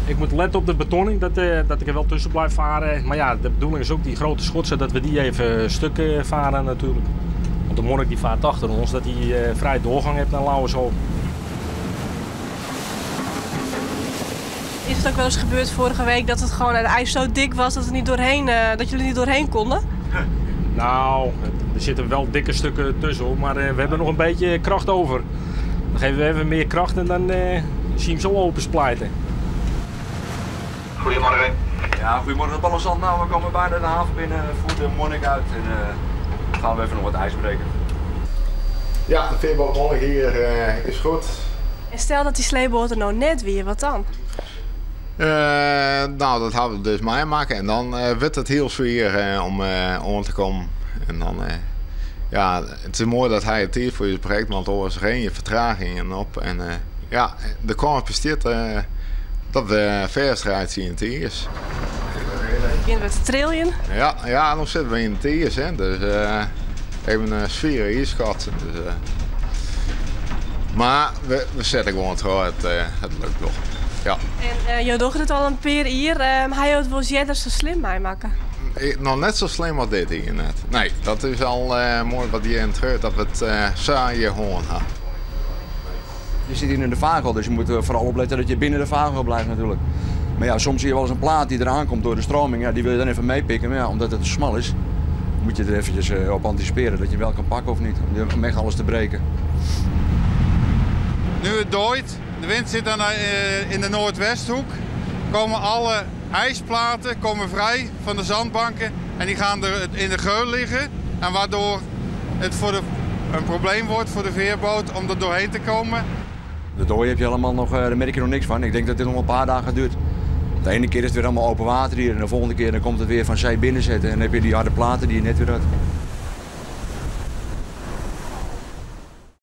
Ik moet letten op de betonning, dat ik er wel tussen blijf varen. Maar ja, de bedoeling is ook die grote schotsen, dat we die even stuk varen natuurlijk. Want de monnik die vaart achter ons, dat hij vrij doorgang heeft naar Lauwersoog. Is het ook wel eens gebeurd vorige week dat het gewoon het ijs zo dik was dat, het niet doorheen, dat jullie niet doorheen konden? Nou, er zitten wel dikke stukken tussen, hoor, maar we hebben nog een beetje kracht over. Dan geven we even meer kracht en dan zie je hem zo opensplijten. Goedemorgen. Ja, goedemorgen Ballenzand. Nou, we komen bijna de haven binnen, voer de monnik uit en gaan we even nog wat ijs breken. Ja, de veerboot monnik hier is goed. En stel dat die sleeboot er nou net weer, wat dan? Nou, dat gaan we dus maken en dan wordt het heel zwaar om te komen. En dan, ja, het is mooi dat hij het hier voor je project, want er was geen vertragingen op. En ja, de kans bestaat dat de verstrijd in het is. Het begint met de trillion. Ja, ja, dan zitten we in het is, hè. Dus even een sfeer ijskat. Dus, maar we zetten gewoon trouw, het lukt wel. Ja. En je doet het al een paar hier. Hij had wel eens zo slim mee maken. Nog net zo slim als dit hier net. Nee, dat is al mooi wat hier in terug, dat we het saaie hoorn hebben. Je zit hier in de vaargeul, dus je moet vooral opletten dat je binnen de vaargeul blijft natuurlijk. Maar ja, soms zie je wel eens een plaat die eraan komt door de stroming. Ja, die wil je dan even meepikken, maar ja, omdat het smal is, moet je er eventjes op anticiperen dat je wel kan pakken of niet. Om echt alles te breken. Nu het dooit, de wind zit dan in de noordwesthoek, komen alle ijsplaten vrij van de zandbanken en die gaan er in de geul liggen. En waardoor het een probleem wordt voor de veerboot om er doorheen te komen. De dooi heb je allemaal nog, daar merk je nog niks van. Ik denk dat dit nog een paar dagen duurt. De ene keer is het weer allemaal open water hier en de volgende keer dan komt het weer van zee binnenzetten. En dan heb je die harde platen die je net weer had.